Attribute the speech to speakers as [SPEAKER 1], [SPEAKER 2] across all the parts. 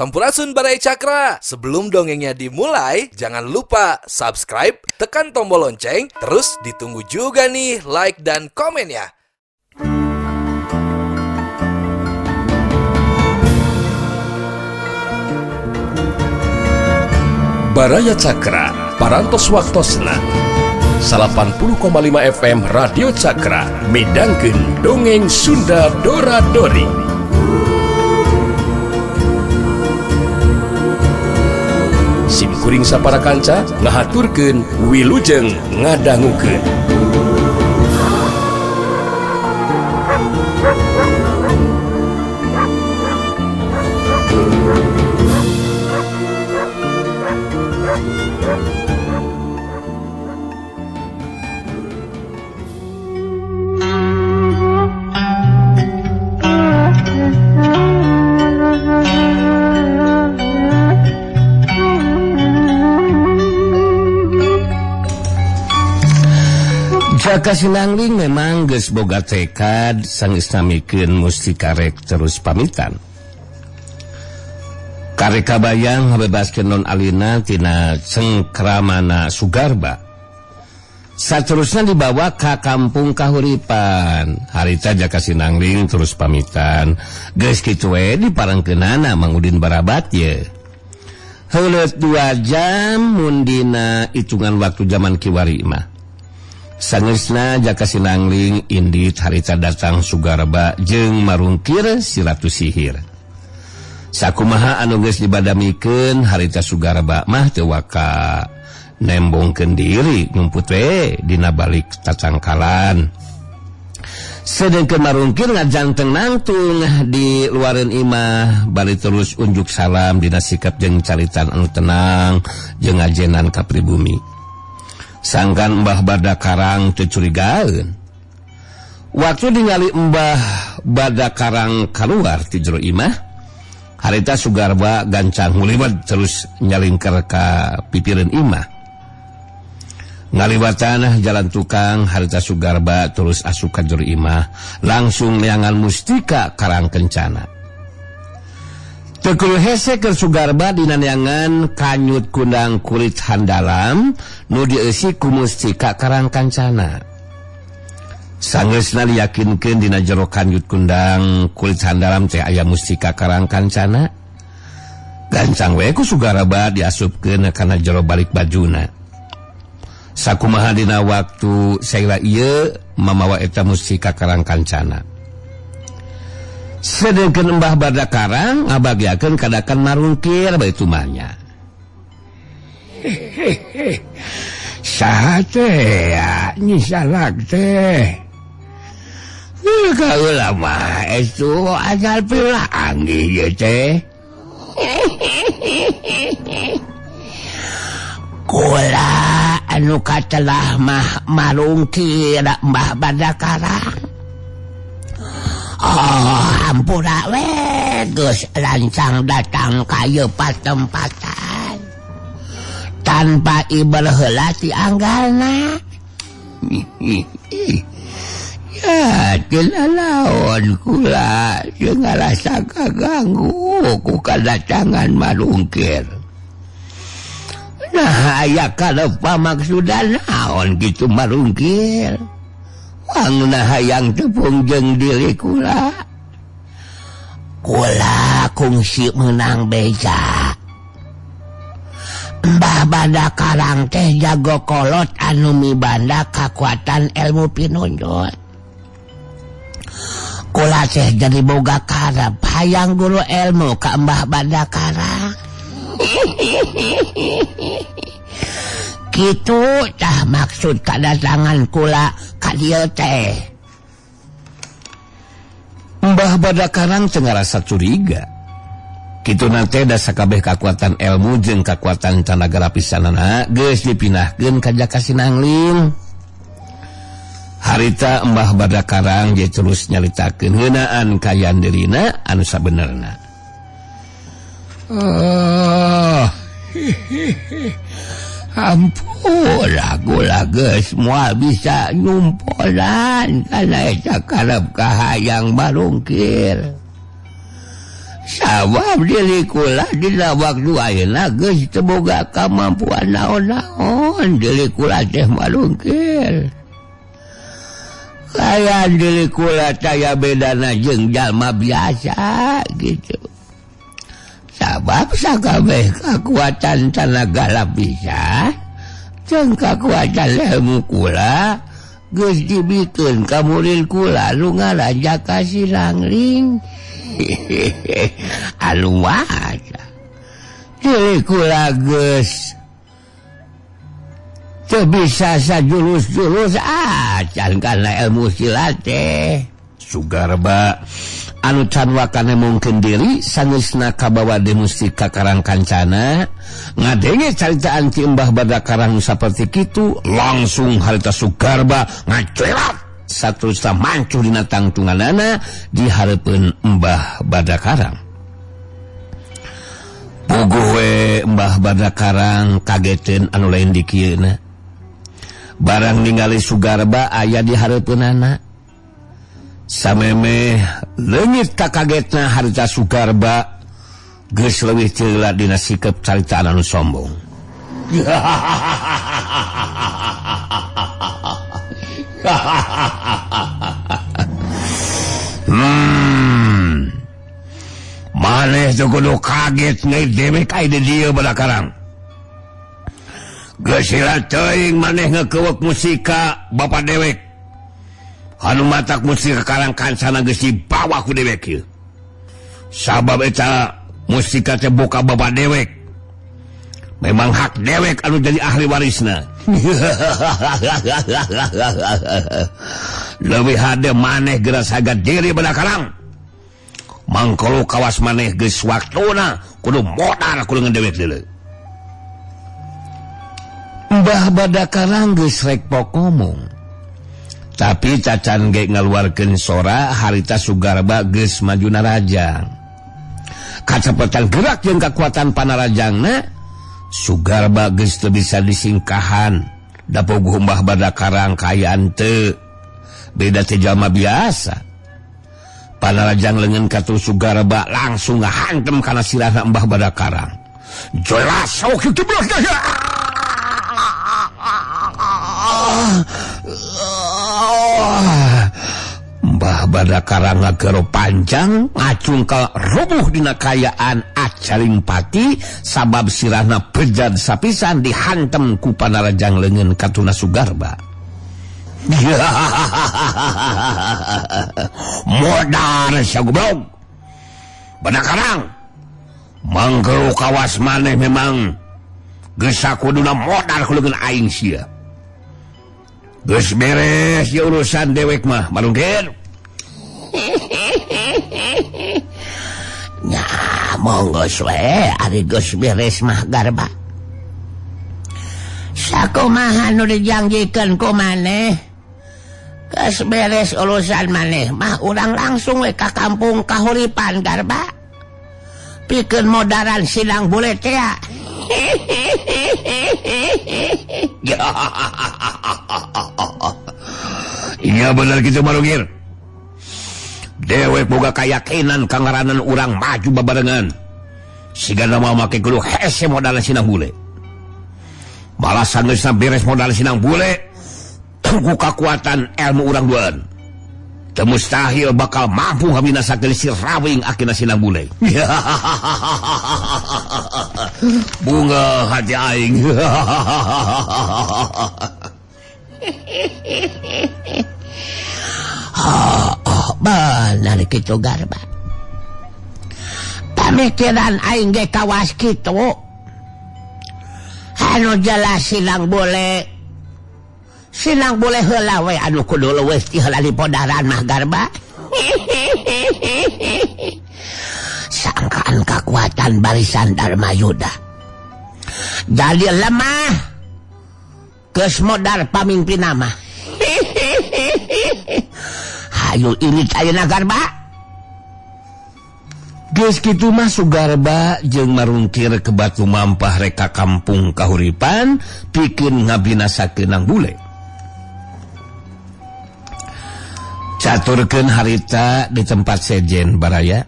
[SPEAKER 1] Sampurasun Baraya Cakra. Sebelum dongengnya dimulai, jangan lupa subscribe, tekan tombol lonceng, terus ditunggu juga nih like dan komennya.
[SPEAKER 2] Baraya Cakra, Parantos Waktosna 80,5 FM Radio Cakra midangkeun dongeng Sunda Dora Dori. Sim kuring sapara kanca ngahaturkeun wilujeng ngadangukeun.
[SPEAKER 3] Jaka Sinangling memang geus boga tekad sanggeus namikeun mustika rek terus pamitan. Karek kabayang ngabebaskeun Non Alina tina cengkramana Sugarba. Saterusna dibawa ka kampung Kahuripan. Harita Jaka Sinangling terus pamitan. Geus kitu we diparengkeunana Mang Udin barabat ye. Heuleut 2 jam mun dina hitungan waktu zaman kiwari mah. Sangeusna Jaka Sinangling indit harita datang Sugarba jeung marungkir si Ratu Sihir. Sakumaha anu geus dibadamikeun harita Sugarba mah teu waka nembongkeun diri nyumput we dina balik tatangkalan. Sedengkeun marungkir ngajanteng nangtung di luareun imah bari terus unjuk salam dina sikap jeung caritan anu tenang jeung ngajenan ka pribumi. Sangkan Mbah Badakarang teu curigaeun. Waktu ningali Mbah Badakarang kaluar ti jero imah, harita Sugarba gancang nguliwat terus nyalingker ka pipireun imah. Ngaliwatan jalan tukang, harita Sugarba terus asup ka jero imah, langsung neangan mustika Karang Kencana. Teu kudu hese keur Sugarba dina neangan kanyut kundang kulit handalam nu dieusi ku mustika Karang Kancana. Sangeusna diyakinkeun dina jero kanyut kundang kulit handalam teh aya mustika Karang Kancana. Gancang we ku Sugarba diasupkeun kana jero balik bajuna. Sakumaha dina waktu saila ieu mamawa eta mustika Karang Kancana. Sedengkeun Mbah Badakarang ngabagiakeun kadakan marungkir bae tumanya. Saha teh ya nyi salak teh. Kaula mah estu asal pilangi ieu teh. Kula anu katelah mah marungkir Mbah Badakarang. Oh, ampura we geus lancang datang ka ieu patempatan tanpa iber heula ti anggalna. Ya teu lalaon kula jeung ngarasa kaganggu ku kadatangan marungkir. Nah aya kalepa maksudan naon kitu marungkir. Wangna hayang tepung jeung diri kula. Kula kungsi menang beja. Mbah Badakarang teh jago kolot anu mibanda kakuatan ilmu pinunjul. Kula teh jadi boga karep hayang guru ilmu ka Mbah Badakarang. Kitu tah maksud kadatangan kula ka dieu teh. Mbah Badakarang teu ngarasa curiga. Kituna teh da sakabeh kakuatan ilmu jeung kakuatan tanaga lapisanana geus dipindahkeun ka Jaka Sinangling. Harita Mbah Badakarang ge terus nyaritakeun ngeunaan kaayaan dirina anu sabenerna. Oh, ampun kula geus moal bisa nyumpolan kana eta karep kahayang barungkir. Sabab diri kula dina waktu ayeuna geus teu boga kamampuan naon-naon diri kula teh malungkir. Kayan diri kula taya bedana jeung jalma biasa gitu. Sabab sakabeh kakuatan tanaga lapisan jeung kakuatan ilmu kula geus dibikeun ka murid kula nu ngaran Jaka Sinangling. Anu wae diri kula geus teu bisa sajulus-julus acan kana ilmu silat teh.
[SPEAKER 2] Sugarba anu can wakane mungkin diri sangeusna kabawa di mustika Karang Kancana ngadenge caritaan ti Mbah Badakarang nu saperti kitu langsung harita Sugarba ngacelat saterusna mancuh dina tangtunganana di hareupeun Mbah Badakarang. Puguh we Mbah Badakarang kageteun anu lain dikieuna. Barang ningali Sugarba aya di hareupeunana. Samemeh leungit kakagetna harita Sugarba geus leuwih ceula dina sikep caritaan anu sombong. Maneh teu kudu kaget ngai dewek ai di dieu Badakarang. Geus heula teuing maneh ngekeuweuk musika bapa dewek. Anu matak musika Karang Kancana geus dibawa ku dewek ieu. Sabab eta musika teh boka bapa dewek. Memang hak dewek anu jadi ahli warisna. Leuwih hade maneh geura saga diri Badakarang. Mangkolo kawas maneh geus waktuna kudu modar ku leungeun dewek deuleu. Mbah Badakarang geus rek pok ngomong. Tapi cacan ge ngaluarkeun sora harita Sugarba geus maju narajang. Kacepetan gerak jeung kakuatan panarajangna Sugarba geus teu bisa disingkahan. Da puguh Mbah Badakarang kaayaan teu beda teh jalma biasa. Panarajang leungeun katuh Sugarba langsung ngahantem kana sirahna Mbah Badakarang. Jelas sok kitu belah. Mbah Badakarang ngagero panjang ngacungkal rubuh dina kayaan acaring pati sabab sirahna bejad sapisan dihantem ku panarajang leungeun katuna Sugarba. Modar sia goblok. Badakarang mangkeru kawas maneh memang geus sakuduna modar ku leungeun aing sia. Geus beres ya urusan dewek mah malungkir.
[SPEAKER 3] Nya monggo we ari geus beres mah Garba. Sakumaha nu dijanjikeun ku maneh? Geus beres urusan maneh mah urang langsung we ka kampung Kahuripan Garba. Pikeun modaran sidang bule teh.
[SPEAKER 2] Iya bener gitu Marungir. Dewek boga kayakinan kangaranan urang maju babarengan. Sigana mah make kudu hese modal sinang bule. Balasan geus beres modal sinang bule ku kakuatan ilmu urang duaan. Teu mustahil bakal mampu ngabinasakeun si Rawing akina sinang bule. Bunga hati aing.
[SPEAKER 3] Oh, bener kitu Garba. Pamikiran aing ge kawas kitu. Anu jelas sinang bule. Sinang bule heula we anu kudu leuwih ti heula di podaran mah Garba. Sangkaan kakuatan barisan Dharma Yuda jadi lemah geus modar pamimpin mah. Hayu ini ayeuna Garba.
[SPEAKER 2] Geus kitu mah Sugarba jeung marungkir ke batu mampah reka kampung Kahuripan pikeun ngabinasakeun nang bule. Caturkeun harita di tempat sejen baraya.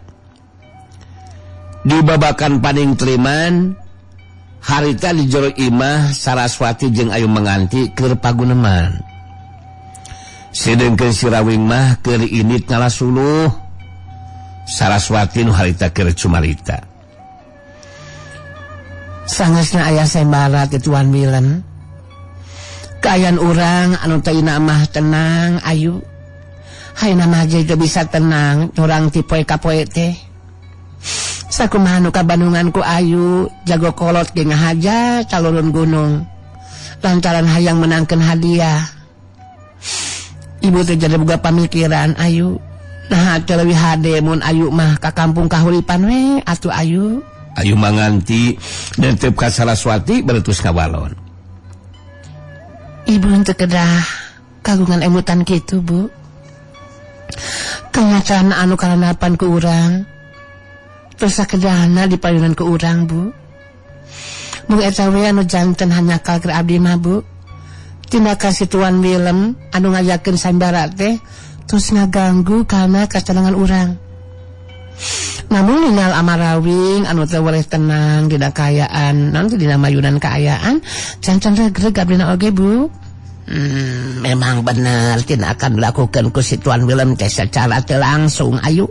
[SPEAKER 2] Di babakan paning triman harita di jero imah Saraswati jeung Ayu Menganti keur paguneman. Sedengkeun si Rawing mah keur indit ngalasuluh. Saraswati nu harita keur cumarita.
[SPEAKER 4] Sangesna aya sembara ti Tuan Willem. Kaayaan urang anu teu mah tenang ayu. Hayna mah teu bisa tenang urang ti poe ka poe teh. Sakumaha nu kabandungan ku ayu jago kolot ge ngahaja calurun gunung. Lantaran hayang menangkeun hadiah. Ibu teh jadi boga pamikiran ayu. Nah teu leuwih hade mun ayu mah ka kampung Kahuripan we atuh ayu.
[SPEAKER 2] Ayu Manganti nentep ka Saraswati beretus ngawalon.
[SPEAKER 4] Ibu henteu kedah kagungan emutan kitu bu. Kenyataan anu karanapan ku urang terus sakedahna dipayunan ku urang bu. Mung eta we anu janten hanyakal keur abdi mah bu. Tindakan si Tuan Willem anu ngajakeun sambara teh terus ngaganggu kana kacenangan urang. Namun ningal amarawing anu teu weleh tenang dina kaayaan, nanti dina mayunan kaayaan janten regreg abdina oge bu. Memang benar tindakan dilakukan ku si Tuan Willem teh secara teu langsung ayu.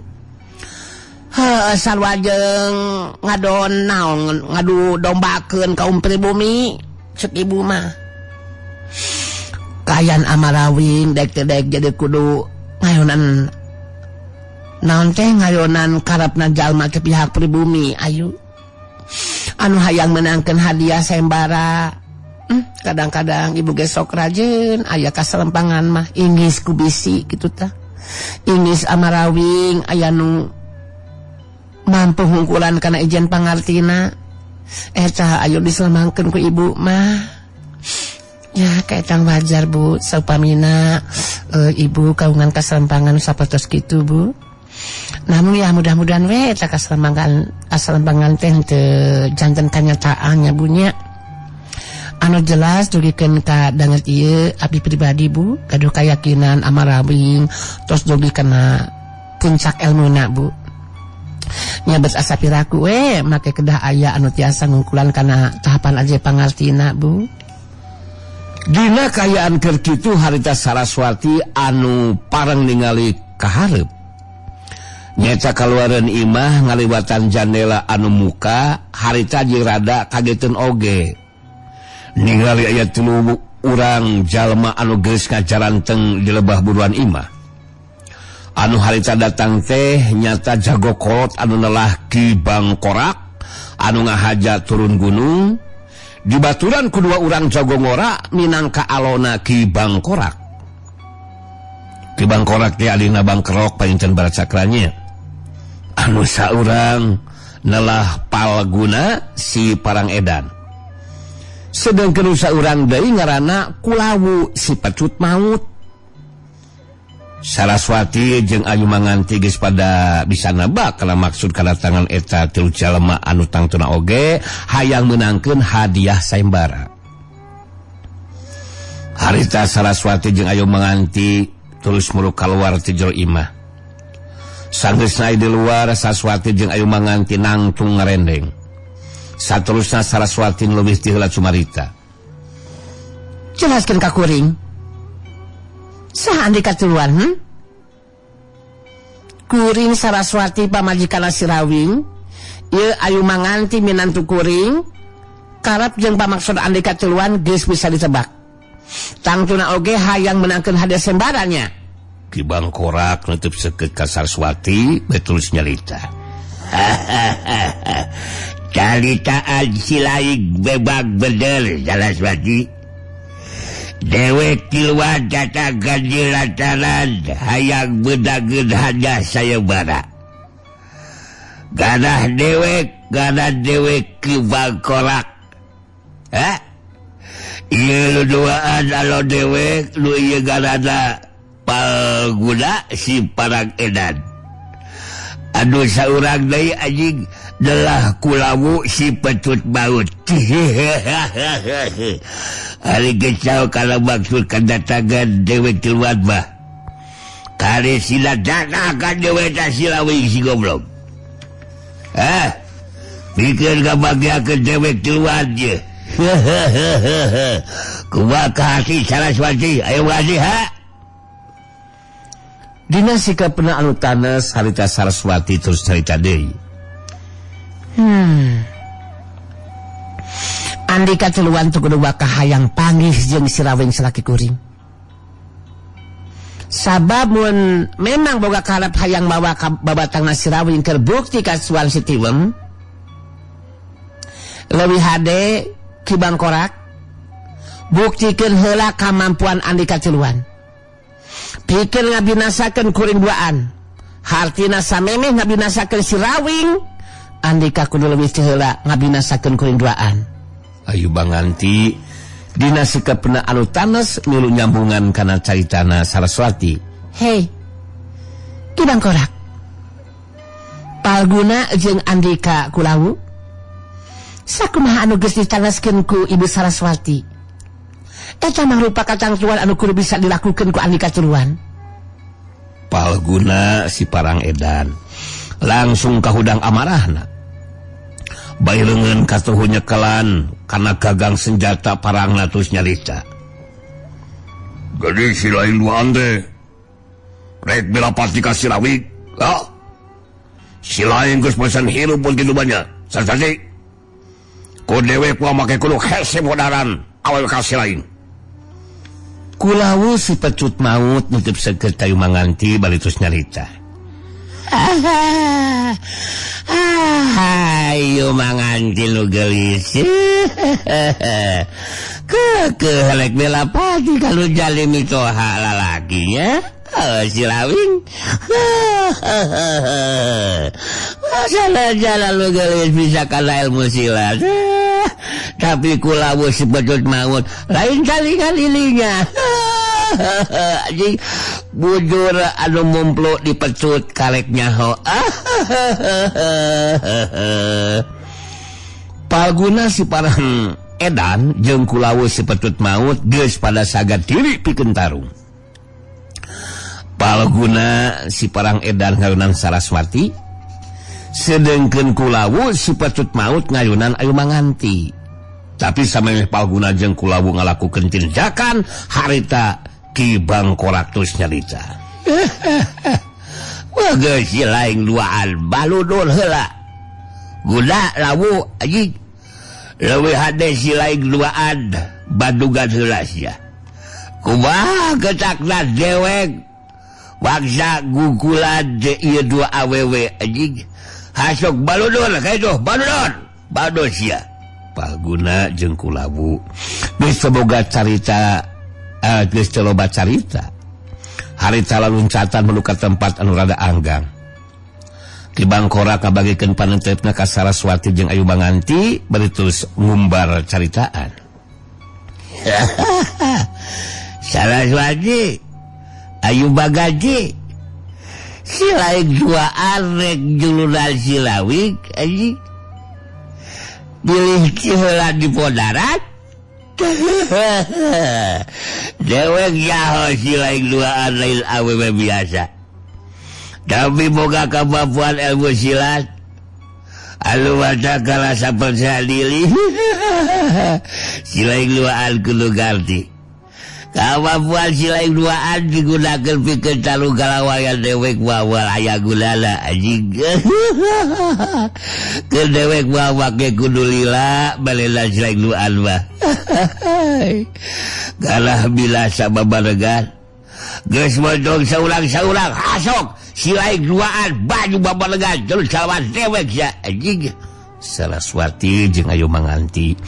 [SPEAKER 4] Heuh sarua jeung ngadon naon ngadu dombakeun kaum pribumi cek ibu mah. Kaayaan amarawing dek teu dek jadi kudu ngayonan naon teh ngayonan karepna jalma ke pihak pribumi ayu. Anu hayang menangkeun hadiah sayembara. Kadang-kadang ibu ge sok rajin aya kaselempangan mah inggis ku bisi kitu tah. Inggis amarawing aya nu mampu hungkulan kana ijen pangartina. Eta ayu diselemangkeun ku ibu mah. Ya kaetang wajar bu saupamina ibu kagungan kaselempangan sapertos kitu bu. Namun ya mudah-mudahan we eta kaselempangan teh teu janten kanyataannya bu nya. Anu jelas dugikeun ka danget ieu abdi pribadi bu gaduh kayakinan amarawing tos dugi kana puncak elmuna bu. Nya bet asa piraku we make kedah aya anu tiasa ngungkulan kana tahapan aja pangartina bu.
[SPEAKER 2] Dina kaayaan keur kitu harita Saraswati anu pareng ningali kaharep. Nyaeta kaluareun imah ngaliwatan jandela anu muka harita jeung rada kageteun oge. Ningali aya tilu urang jalma anu geus ngajaranteng di lebah buruan imah. Anu harita datang teh nyata jago kolot anu nelah Ki Bangkorak anu ngahaja turun gunung. Dibaturan kedua urang jago ngora minangka alona Ki Bangkorak. Ki Bangkorak teh alina Bangkerok painten baracakranya. Anu saurang nelah Palguna si Parang Edan. Sedangkan saurang deui ngaranna Kulawu si Pecut Maut. Saraswati jeung Ayu Manganti geus pada bisa nebak kana maksud kadatangan eta tilu jalma anu tangtuna oge hayang meunangkeun hadiah sayembara. Harita Saraswati jeung Ayu Manganti terus muruk kaluar ti jero imah. Sanggeusna di luar Saraswati jeung Ayu Manganti nangtung ngarendeng. Saterusna Saraswati leuwih ti heula cumarita.
[SPEAKER 4] Jelaskeun ka kuring. Saha andika tiluan? Kuring Saraswati pamajikan si Rawing, ieu Ayu Manganti minantu kuring, karep jeung pamaksud andika tiluan geus bisa ditebak. Tangtuna oge hayang menangkeun hadiah sembaranya.
[SPEAKER 2] Ki Bangkorak nutup seukeut ka Saraswati betul nyalita.
[SPEAKER 5] Calitaan silaik bebak bener Saraswati. Dewek tiluan datagan di lantaran hayang bedageun hadiah sayembara. Ganah dewek Ki Bangkorak. Hah? Ieu nu duaan alo dewek nu ieu garana Palguna si Parang Edan. Anu saurang deui anjing delah Kulawu si Pecut Maut. Ari gecau kalau maksud kedatangan dewek tiluan mah. Kali sila dana kan dewek tak silawing si goblok. Hah? Pikeun kabagiakeun dewek tiluan ye. Kumaha kahati Saraswati ayo wasi ha.
[SPEAKER 3] Dina sikapna anu tanes harita Saraswati terus carita deui.
[SPEAKER 4] Andika tiluan teu kudu bakal hayang panggih jeung si Rawing salaki kuring. Sabab mun memang boga karep hayang mawa ka babatangna si Rawing keur bukti ka Suan si Tiwem. Leuwih hade Ki Bangkorak buktikeun heula kamampuan Andika tiluan. Pikeun ngabinasakeun kuring duaan. Hartina samemeh ngabinasakeun si Rawing, Andika kudu leuwih ti heula ngabinasakeun kuring duaan.
[SPEAKER 3] Ayu Banganti dina sikapna anu tanes milu nyambungan kana caritana Saraswati.
[SPEAKER 4] Hei, Ki Bangkorak, Palguna jeung Andika Kulawu sakumaha anu geus ditaneskeun ku Ibu Saraswati. Eta mah rupa katangtuan anu kudu bisa dilakukeun ku Andika tiluan.
[SPEAKER 3] Palguna si parang edan langsung kahudang amarahna. Bae leungeun katuhu nyekelan kana gagang senjata parangna terus nyarita.
[SPEAKER 5] Geuning si lain duaan teh rek bela pati ka si Rawing. Ha? Si lain geus pesan hirup pun kitu banyak. Saraswati ku dewek mah make kudu hese modaran awewe ka si lain.
[SPEAKER 3] Kulawu si pecut maut nutup seukeut kayu manganti bari terus nyarita.
[SPEAKER 5] Ayo manganti lu gelis. Kekeh rek bela pati kalau jalin mitoha lalakinya. Oh, si Rawing. Masalah jalan lu gelis bisa kana ilmu silat. Tapi kulawu si pecut maut lain kali kalilinya. Anjing bujur anu mumpluk dipecut karek nyaho.
[SPEAKER 3] Palguna si parang edan jeung kulawu si pecut maut geus pada saga diri pikeun tarung. Palguna si parang edan ngayunan Saraswati, sedengkeun kulawu si pecut maut ngayunan Ayu Manganti. Tapi samemeh Palguna jeung kulawu ngalakukeun tindakan harita Ki Bangkorak terus nyarita.
[SPEAKER 5] Wah geus si lain duaan baludul heula. Guna lawu anjing. Leuwih hade si lain duaan badugan heula sia. Kumaha ketakna dewek waksa gugulan ieu dua awewe anjing. Hasok baludul kaeduh baludul. Baludul sia.
[SPEAKER 3] Palguna jeung kulawu geus boga carita. Geus teu loba carita. Harita laluncatan menuju ka tempat anu rada anggang. Ki Bangkorak ngabagikeun panentepna ka Saraswati jeung Ayu Banganti bari terus ngumbar caritaan.
[SPEAKER 5] Saraswati, Ayu Banganti, si lain dua arek julunan si Lawik anjing. Bilih ciheula di podarat. Dewek nyaho si lain duaan lain awewe biasa. Tapi boga kemampuan ilmu silat. Anu mata karasa percaya diri. Si lain duaan kudu garti. Kemampuan si lain duaan digunakan pikeun talu kalawayan dewek mawal aya gunana anjing. Ke dewek mah make kudu lila balena si lain duaan mah. Kalah bila sababaregan. Geus modong saurang-saurang hasok si lain duaan baju babaregan terus sawan dewek sia anjing.
[SPEAKER 3] Saraswati jeung Ayu Manganti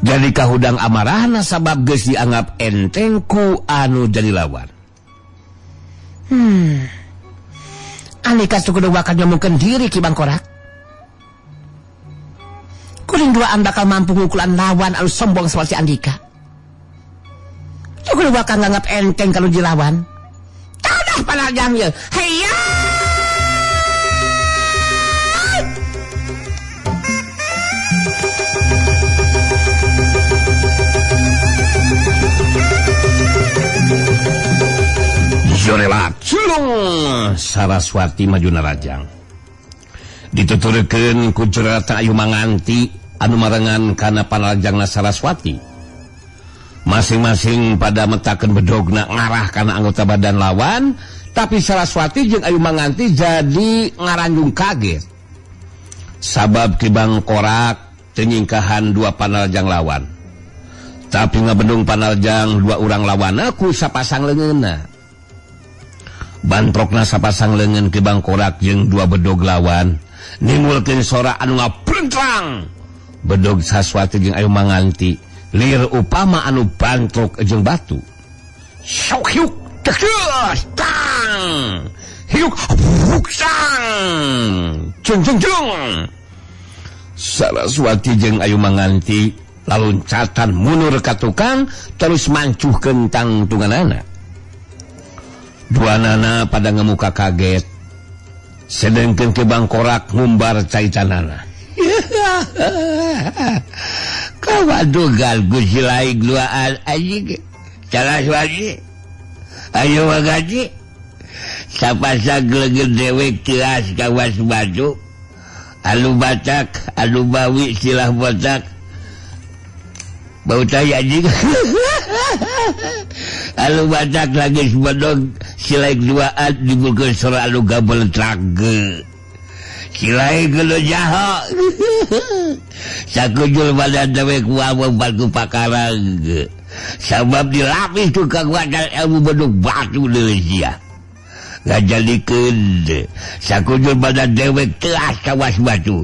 [SPEAKER 3] jadi kahudang amarahna sabab geus dianggap enteng ku anu jadi lawan.
[SPEAKER 4] Andika kudu bakal nyomongkeun diri Ki Bangkorak. Kuring duaan bakal mampu ngukulan lawan anu sombong seperti Andika. Kudu bakal nganggap enteng kalau dilawan. Tadah panajang ye. Heya!
[SPEAKER 3] Jorelat cilung Saraswati maju narajang. Dituturkeun ku Jurata Ayu Manganti anu marengan kana panarajangna Saraswati. Masing-masing pada metakeun bedogna ngarah kana anggota badan lawan, tapi Saraswati jeung Ayu Manganti jadi ngaranjung kaget. Sabab Ki Bangkorak teu nyingkahan dua panarajang lawan. Tapi ngabendung panarajang dua urang lawanna ku sapasang leungeunna. Bantrokna sapasang leungeun Ki Bangkorak jeung dua bedog lawan, nimbulkeun sora anu ngaplentrang. Bedog Saraswati jeung Ayu Manganti lir upama anu bantrok jeung batu. Sok hiuk tekeus tang. Hiuk buksang. Jeng jeng jeng. Saraswati jeung Ayu Manganti laluncatan mundur ka tukang terus mancuhkeun tangtunganana. Duanana pada ngemuka kaget. Sedengkeun Ki Bangkorak ngumbar caitanana. Kawadugal Gusti lain duaan anjing. Saraswati Ayu Manganti sapasang leungeun dewek tilas kawas batu. Anu batak, anu bawi silah botak. Bau tai anjing. Anu batak lagi sebedog silaik duaan dibukeun sora anu gabeltrage. Silaik geuleuh jaho. Sakujul badan dewek wawa ku pakarang. Sabab dilapis ku kakuatan ilmu bedog batu deui sia. Ngajalikeun sakujul badan dewek teas kawas batu.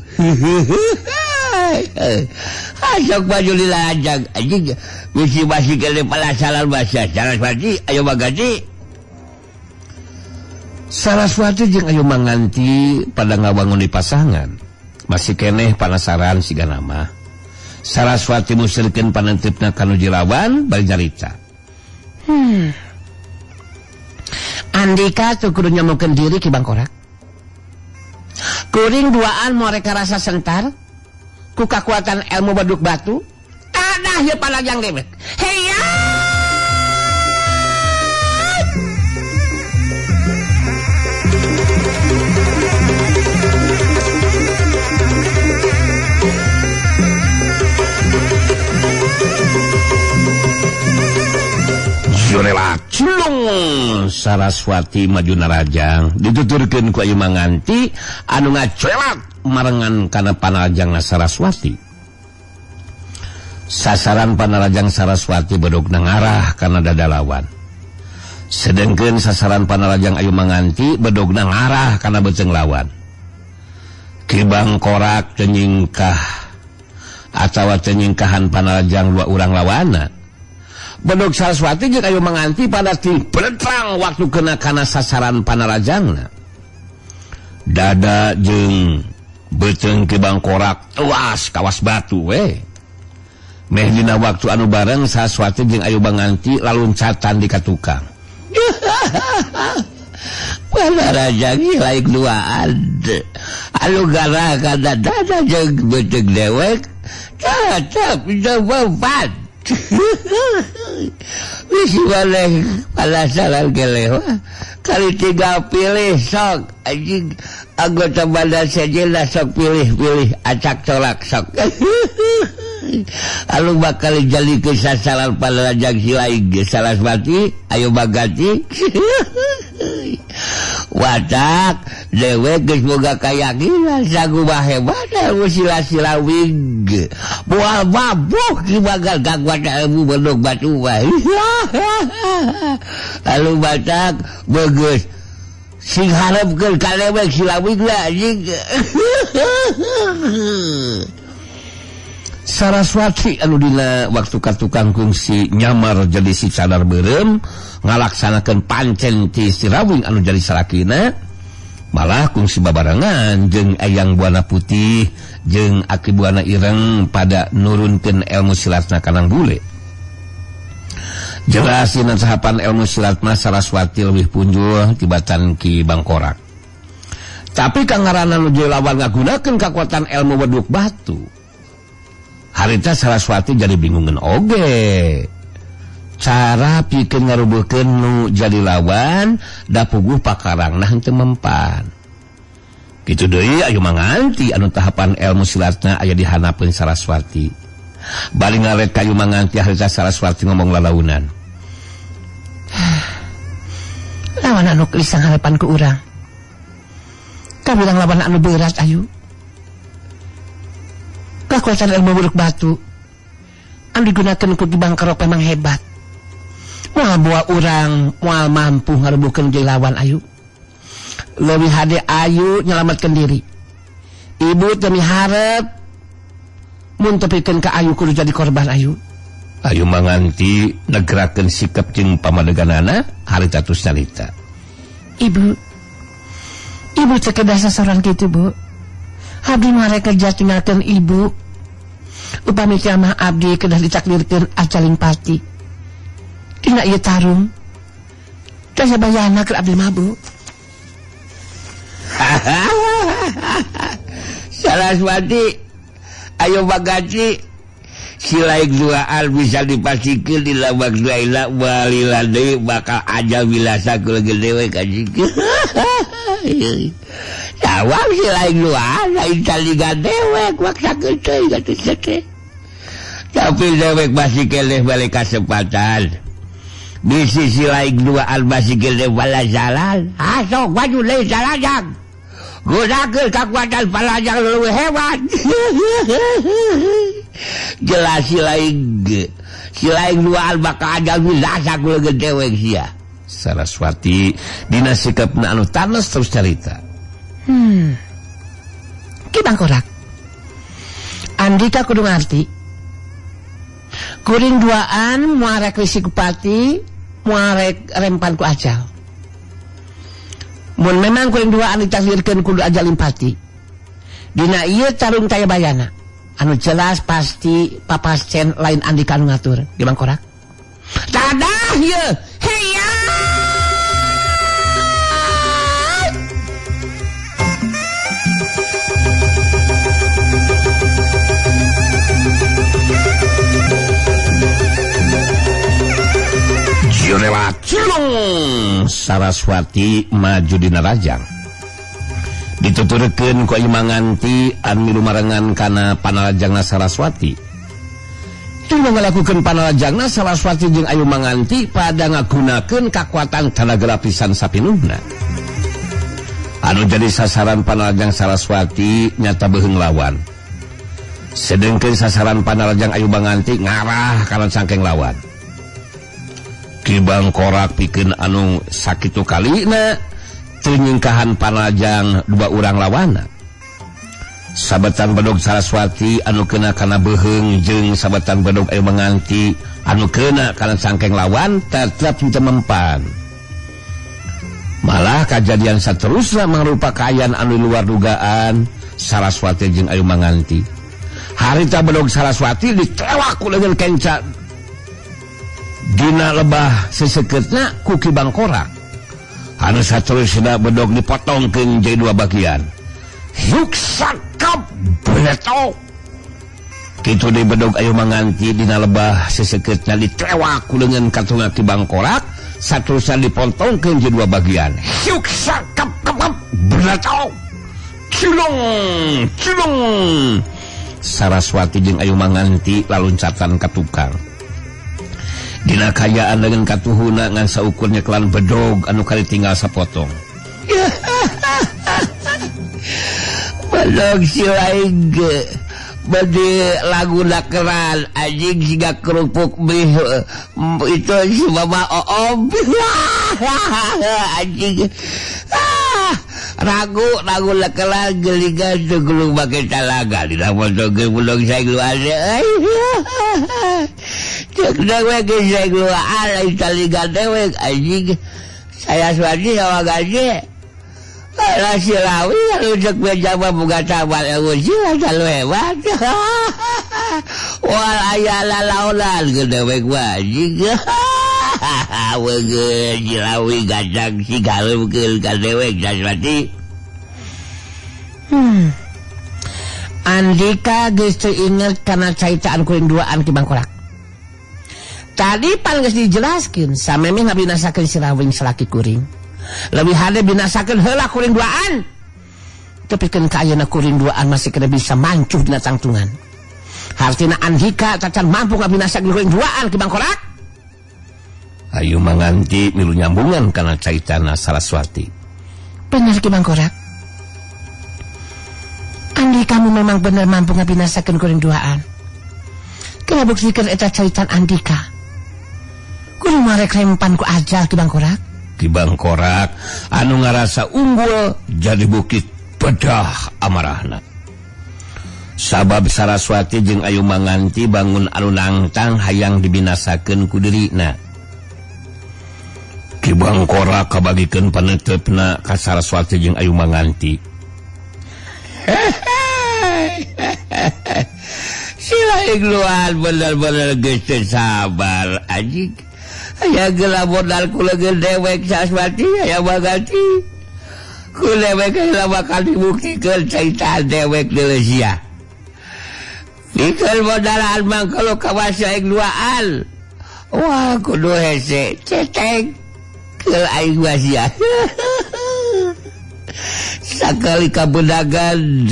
[SPEAKER 3] Sok baju dilajang anjing misi masih kene palasalan basa Saraswati Ayu Manganti. Saraswati jeung Ayu Manganti pada ngawangun di pasangan. Masih keneh panasaran siga nama. Saraswati musirkeun panentipna ka nu lawan bari nyarita.
[SPEAKER 4] Andika tuh kudu nyamukeun diri Ki Bangkorak. Kuring duaan mereka rasa sentar ku kakuatan ilmu beduk batu. Tanah ye palajang dewek. Heya!
[SPEAKER 3] Jurela cilung Saraswati maju narajang dituturkeun ku Ayu Manganti anu ngacelak marengan kana panarajangna Saraswati. Sasaran panarajang Saraswati bedogna ngarah kana dada lawan. Sedengkeun sasaran panarajang Ayu Manganti bedogna ngarah kana beuteung lawan. Ki Bangkorak teu nyingkah atawa teu nyingkahan panarajang dua urang lawanna. Bedog Saraswati jeung Ayu Manganti pada ting blentrang waktu kena kana sasaran panarajangna. Dada jeung beuteung Ki Bangkorak tuas kawas batu we. Meh dina waktu anu bareng Saraswati jeung Ayu Manganti laluncatan di katukang. Panarajang lain duaan. Anu garah kana dada jeung beuteung dewek tetep jawaban. Wis waleh palasaran geleh kali tiga pilih sok anjing anggota badan sejeuna sok pilih-pilih acak colak sok. Anu bakal jalikeun sasaran panarajang silaing Saraswati Ayu Manganti. Watak dewek geus boga kayakinan sagubah hebat ilmu sila-sila wing. Moal mabuk di bagal gangguan ilmu bedog batu mah. Lalu batak bagus sing harepkeun ka dewek sila wing lah anjing. Saraswati anu dina waktu ka tukang kungsi nyamar jadi si cadar beureum ngalaksanakeun pancen ti Sirawing anu jadi salakina, malah kungsi babarengan jeung Eyang Buana Putih jeung Aki Buana Ireng pada nurunkeun ilmu silatna kanang bule. Jelas dina tahapan ilmu silat mah Saraswati leuwih punjul tibatan Ki Bangkorak. Tapi kang ngaranna nu lawan ngagunakeun kakuatan ilmu beduk batu. Harita Saraswati jadi bingungan oge. Cara pikeun ngarubuhkeun nu jadi lawan da puguh pakarangna henteu mempan. Kitu deui Ayu Manganti anu tahapan ilmu silatna aya di hanapeun Saraswati. Bari ngaret ka Ayu Manganti harita Saraswati ngomong lalaunan.
[SPEAKER 4] Lawan anu geus harapan ku urang. Kabilang lawan anu berat Ayu. Kekuatan ilmu buruk batu anu digunakan ku Ki Bangkorok memang hebat. Moal buah urang moal mampu ngarubuhkeun jeung lawan Ayu. Leuwih hade Ayu nyelamatkeun diri. Ibu teu miharep mun tepikeun ka Ayu kudu jadi korban Ayu.
[SPEAKER 3] Ayu Manganti negerakeun sikap jeung pamadeganana harita tos nyarita.
[SPEAKER 4] Ibu, ibu teu kedah sasaran kitu, Bu. Abdi mah rek kerja tinggalkeun ibu. Upami mah abdi kedah ditakdirkeun acaling pati. Dina ieu tarung. Teh bayana keur abdi mah, Bu.
[SPEAKER 5] Saraswati, ayo bagaci si laik duaan bisa dipastikan di labak dua balila deui bakal aja bilasa ku leungeun dewe ka jikeun. Jawab si laik duaan lain taliga dewek maksakeun teuing atuh teh. Tapi dewek masih keleh balik kasempatan. Di sisi lain duaan masih keleh balas jalan. Asok maju deui salajang. Gunakeun kakuatan palajang leuwih hebat. Jelas si lain duaan bakal ada binasa ku leungeun dewek sia.
[SPEAKER 3] Saraswati dina sikapna anu tanes terus carita.
[SPEAKER 4] Ki Bangkorak. Andika kudu ngarti. Kuring duaan moal rek risi kupati, moal rek rempan ku ajal. Mun memang kuring duaan ditakdirkeun kudu ajal limpati. Dina ieu tarung taya bayana. Anu jelas pasti papascen lain Andika nu ngatur. Ki Bangkorak. Tadah ieu. Heya.
[SPEAKER 3] Cilung Saraswati maju dina rajang. Dituturkeun ku Ayu Manganti anu lumarengan kana panalajangna Saraswati. Teu ngalakukeun panalajangna Saraswati jeung Ayu Manganti pada ngagunakeun kakuatan tanaga lapisan sapinuhna. Anu jadi sasaran panalajang Saraswati nyata beuheung lawan. Sedengkeun sasaran panalajang Ayu Manganti ngarah kana cangkeng lawan. Ki Bangkorak pikeun anu sakitu kalina teu nyingkahan panalajang dua urang lawana. Sabetan bedog Saraswati anu kena kana beuheung jeung sabetan bedog Ayu Manganti anu kena kana cangkeng lawan tetep teu mempan. Malah kajadian saterusna mangrupa kaayaan anu luar dugaan Saraswati jeung Ayu Manganti. Harita bedog Saraswati ditewak ku leungeun kenca dina lebah seseketna ku Ki Bangkorak. Anu saterusna bedog dipotongkeun jadi dua bagian. Yuk sakap beto. Kitu deui bedog Ayu Manganti dina lebah seseketna ditewak ku leungeun katunga Ki Bangkorak, saterusna dipotongkeun jadi dua bagian. Yuk sakap kap beto. Cilung cilung. Saraswati jeung Ayu Manganti laluncatan ka tukang. Dina kayaan dengan katuhuna ngan saukur nyekelan bedog anu kali tinggal sapotong.
[SPEAKER 5] Bedog si lain bade lagu dakeran anjing siga kerupuk mie itu si mama oom. Anjing ragu ragu dakeran geligan teu gulung make talaga dina potongkeun bedog saing lu ade. Cek dewek saing lu ade taliga dewek anjing. Saya suadi sama gaji. Alah si Lawi anu cek beja mah boga tabar ilmu silat anu hebat. Wal aya lalaonan ke dewek mah anjing. Wegeun si Lawi gajang si galeumkeun ka dewek Saraswati.
[SPEAKER 4] Andika geus teu inget kana caitaan kuring duaan Ki Bangkorak. Tadi pan geus dijelaskeun samemeh ngabinasakeun si Rawing salaki kuring. Leuwih hade binasakeun heula kuring duaan. Tepikeun ka ayeuna kuring duaan masih kena bisa mancuh dina tangtungan. Hartina Andika tacan mampu ngabinasakeun kuring duaan Ki Bangkorak.
[SPEAKER 3] Ayu Manganti milu nyambungan kana caritana Saraswati.
[SPEAKER 4] Bener Ki Bangkorak. Andikamu memang bener mampu ngabinasakeun kuring duaan. Kena buktikeun eta caritan Andika. Kuring marek rempan ku ajal Ki Bangkorak.
[SPEAKER 3] Ki Bangkorak anu ngarasa unggul jadi bukit pedah amarahna. Sabab Saraswati jeung Ayu Manganti bangun anu nangtang hayang dibinasakeun ku dirina. Ki Bangkorak kabagikeun paneuteup-na ka Saraswati jeung Ayu Manganti.
[SPEAKER 5] Sila igluan bener-bener geus teu sabar anjing. Aya geula modal ku leungeun dewek Saraswati aya Manganti. Ku dewek heula bakal dibuktikeun carita dewek deui sia. Pikir modalan mang kalau kawasa duaan. Wah kudu hese cetek ke aing sia. Sakali kabedagan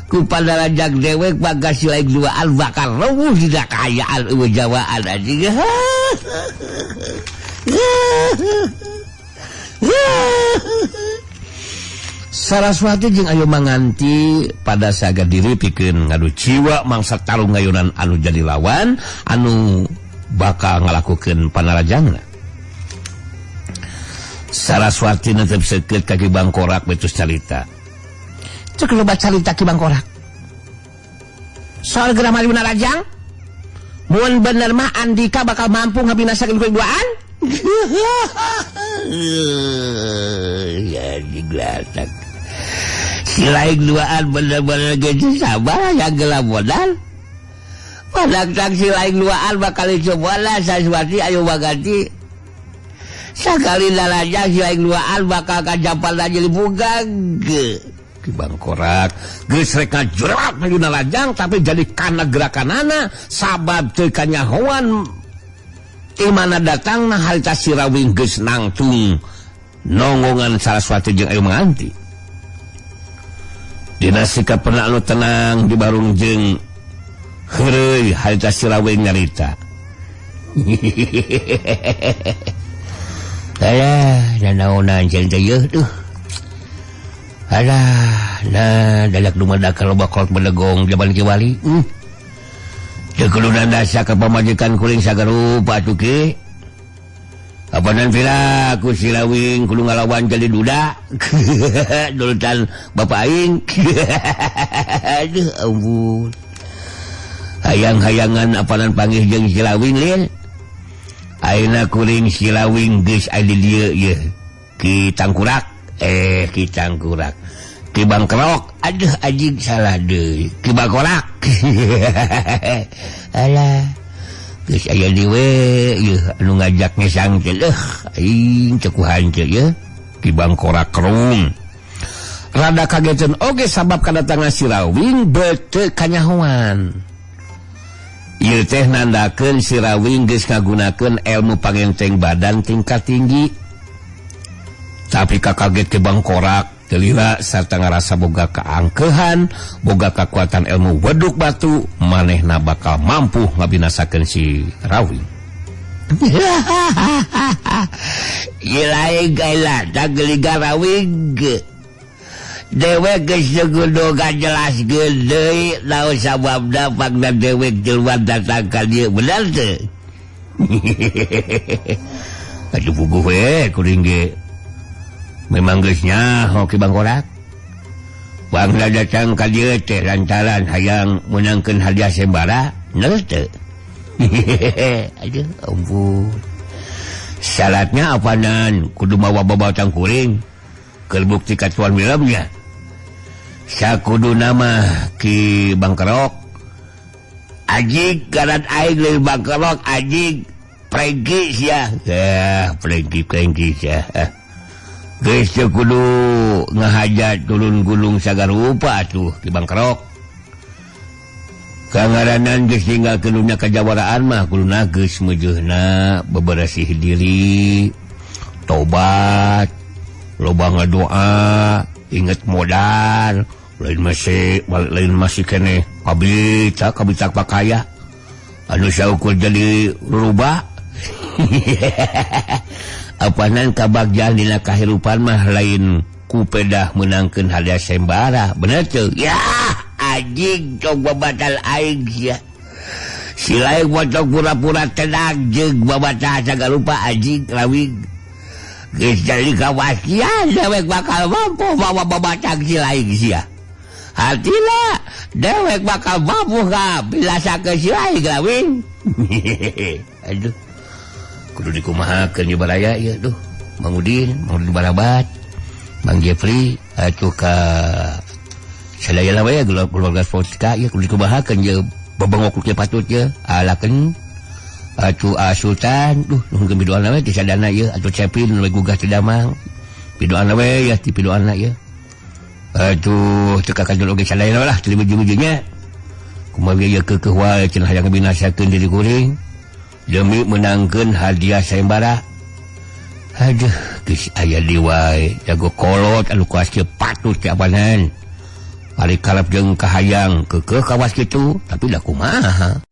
[SPEAKER 5] ku pandarajak dewek maka si aing duaan bakal reuh dina kaayaan eueuh jawaan anjing.
[SPEAKER 3] Saraswati jeung Ayu Manganti pada saga diri pikeun ngadu jiwa mangsa tarung ngayunan anu jadi lawan anu bakal ngalakukeun panarajangna. Saraswati netep seukeut ka Ki Bangkorak betus carita.
[SPEAKER 4] Cek loba carita Ki Bangkorak. Soal geura maju narajang, mun bener mah Andika bakal mampu ngabinasakeun kuring duaan.
[SPEAKER 5] Ya diglatak. Si lain duaan bener-bener geus sabar yang gelap modal. Padahal si lain duaan bakal dicoba lah Saraswati Ayu Manganti. Sakali narajang si lain duaan bakal kajapan jadi bugang.
[SPEAKER 3] Ki Bangkorak geus rek ngajurak maju narajang tapi jadi kana gerakanana sabab teu kanyahoan ti mana datangna harita si Rawing geus nangtung nonggongan Saraswati jeung Ayu Manganti. Dina sikap pernah anu tenang di barung jeung heureuy harita si Rawing nyarita.
[SPEAKER 5] Alah, nanaonan jeung teh yeuh tuh. Alah, nah dalak dumadak loba kolot bedegong jaman Ki Wali. Teu kudu dasa ka pamajikan kuring sagarupa atuh ki. Apanan pira ku si Rawing kudu ngalawan jadi duda. Dulutan bapak aing. Aduh ampun. Hayang-hayangan apanan panggih jeung si Rawing lin. Ayeuna kuring si Rawing geus aya di dieu yeuh. Ki Tangkurak, Ki Tangkurak. Ki Bangkerok, aduh anjing salah deui. Ki Bangkorak. Alah. Geus aya di we yeuh anu ngajak ngesang teh leuh aing cekuhan teh yeuh.
[SPEAKER 3] Ki Bangkorak kerung. Rada kageteun oge sabab kadatangan si Rawing beuteuk kanyahoan. Ieu teh nandakeun si Rawing geus ngagunakeun ilmu pangenteng badan tingkat tinggi. Tapi kakaget Ki Bangkorak teu lila sarta ngarasa boga kaangkeuhan, boga kakuatan ilmu weduk batu, manehna bakal mampu ngabinasakeun si Rawing.
[SPEAKER 5] Ieu lain gaela tageliga Rawing. Dewek geus kudu ngajelaskeun deui naon sababna pangna dewek jelema datang ka dieu bener teu?
[SPEAKER 3] Aduh puguh we kuring ge. Memang geus nyaho Ki Bangkorak. Bangsa datang ka dieu teh lantaran hayang meunangkeun hadiah sembara, bener teu?
[SPEAKER 5] Aduh ampun. Syaratnya apanan kudu mawa babatang kuring. Keur bukti katuan filmnya. Sakudu nama Ki Bangkerok. Anjing karan aing leuwih Bangkerok anjing prengki sia. Prengki sia. Geus teu kudu ngahajat turun gunung sagarupa atuh Ki Bangkerok. Kangaranan geus ninggalkeun dunya kajawaraan mah kuduna geus meujeuhna beberesih diri, tobat, loba ngadoa, inget modal, Lain masih keneh kabita kabita pakaya anu saukur jadi rubah. Apanan kabagjaan dina kahirupan mah lain kupedah menangkeun hadiah sayembara, bener teu? Ya anjing cok babatal aing sia. Si lain bocok pura-pura tenang jeung babatal sagala rupa anjing lawing. Geus jadi kawasian dewek bakal mampu bawa babatang si lain sia. Hatina dewek bakal mampu ka bilasakeun si lain lawing. Aduh. Kudu dikumahakeun ieu baraya ieu duh. Mang Udin, Mang Udin Barabat, Mang Jeffrey atuh ka sadayana we keluarga Sportka ieu kudu dikumahakeun ieu bebengok ku patut ieu alakeun atuh Sultan duh nuhunkeun piduana we ti sadana ieu atuh Cepin nu gugah teu damang piduana we ya ti piduana ieu aduh teu kakajul oge sadayana lah teu ujung-ujungnya kumaha ieu keukeuh wae cenah hayang binasakeun diri kuring demi menangkeun hadiah sayembara. Aduh geus aya di wae jago kolot anu kuas kieu patut teh apanan. Ari kalap jeung kahayang keukeuh kawas kitu tapi da kumaha.